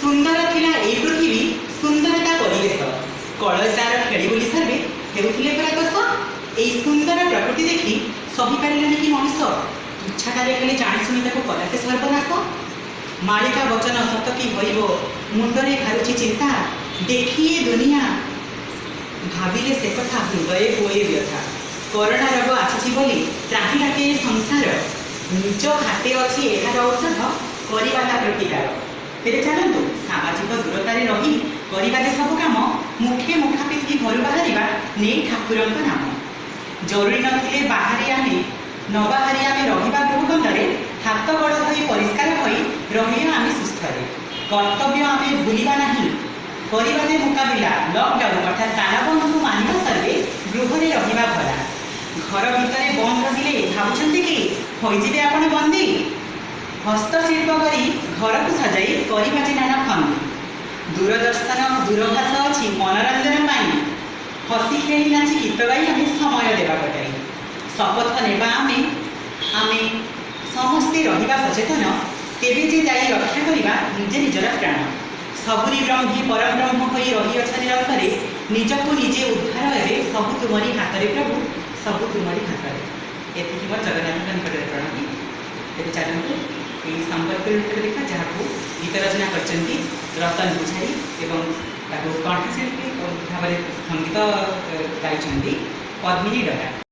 ସୁନ୍ଦର ଥିଲା ଏଇ ପୃଥିବୀ, ସୁନ୍ଦରତା ପରିବେଶ, କଳ ତାର ଖେଳି ବୋଲି ସର୍ବେ ହେଉଥିଲେ ପରା ଦୋଷ। ଏଇ ସୁନ୍ଦର ପ୍ରକୃତି ଦେଖି ସହିପାରିଲାନି କି ମଣିଷ, ତୁଚ୍ଛାଟାରେ ଖାଲି ଜାଣିଶୁଣି ତାକୁ କଲା ସେ ସର୍ବନାଶ। ମାଳିକା ବଚନ ସତ କି ହୋଇବ, ମୁଣ୍ଡରେ ଘାରୁଛି ଚିନ୍ତା, ଦେଖି ଏ ଦୁନିଆ ଭାବିଲେ ସେ କଥା ହୃଦୟ ହୁଏ ବ୍ୟଥା। କରୋନା ରୋଗ ଆସିଛି ବୋଲି ତ୍ରାହି ଡାକେ ଏ ସଂସାର, ନିଜ ହାତେ ଅଛି ଏହାର ଔଷଧ, କରିବା ତା ପ୍ରତିକାର। ତେବେ ଚାଲନ୍ତୁ ସାମାଜିକ ଦୂରତାରେ ରହି କରିବା ଯେ ସବୁ କାମ, ମୁଖେ ମୁଖା ପିନ୍ଧି ଘରୁ ବାହାରିବା ନେଇ ଠାକୁରଙ୍କ ନାମ। ଜରୁରୀ ନଥିଲେ ବାହାରି ଆମେ ନ ବାହାରି ଆମେ ରହିବା ଗୃହବନ୍ଦରେ, ହାତ ଗୋଡ଼ ଧୋଇ ପରିଷ୍କାର ହୋଇ ରହିବା ଆମେ ସୁସ୍ଥରେ। କର୍ତ୍ତବ୍ୟ ଆମେ ଭୁଲିବା ନାହିଁ, କରିବା ଯେ ମୁକାବିଲା, ଲକଡାଉନ ଅର୍ଥାତ୍ ତାଲାବନ୍ଦକୁ ମାନିବା ସର୍ବେ, ଗୃହରେ ରହିବା ଭଲା। ଘର ଭିତରେ ବନ୍ଦ ରହିଲେ ଭାବୁଛନ୍ତି କି ହୋଇଯିବେ ଆପଣ ବନ୍ଦୀ, ହସ୍ତଶିଳ୍ପ କରି ଘରକୁ ସଜାଇ କରିବା ଯେ ନାନା ଫନ୍ଦି। ଦୂରଦର୍ଶନ ଦୂରଭାଷ ଅଛି ମନୋରଞ୍ଜନ ପାଇଁ, ହସି ଖେଳି ନାଚି ଗୀତ ଗାଇ ଆମେ ସମୟ ଦେବା କଟାଇ। ଶପଥ ନେବା ଆମେ ଆମେ ସମସ୍ତେ ରହିବା ସଚେତନ, ତେବେ ଯେ ଯାଇ ରକ୍ଷା କରିବା ନିଜେ ନିଜର ପ୍ରାଣ। ସବୁରି ବ୍ରହ୍ମୀ ପରବ୍ରହ୍ମ ହୋଇ ରହିଅଛ ନିରନ୍ତରେ, ନିଜକୁ ନିଜେ ଉଦ୍ଧାର ଏବେ ସବୁ ତୁମରି ହାତରେ ପ୍ରଭୁ, ସବୁ ତୁମରି ହାତରେ। ଏତିକି ମୋର ଜଗନ୍ନାଥଙ୍କ ନିକଟରେ ପ୍ରଣାମୀ। ତେବେ ଚାଲନ୍ତୁ ଏହି ସମ୍ବଲପୁରୀ ନୃତ୍ୟ ଦେଖିବା, ଯାହାକୁ ଗୀତ ରଚନା କରିଛନ୍ତି ରତନ ପୂଝାରୀ ଏବଂ ତାକୁ କଣ୍ଠଶିଳ୍ପୀ ଭାବରେ ସଙ୍ଗୀତ ଗାଇଛନ୍ତି ପଦ୍ମିନୀ ଡଗା।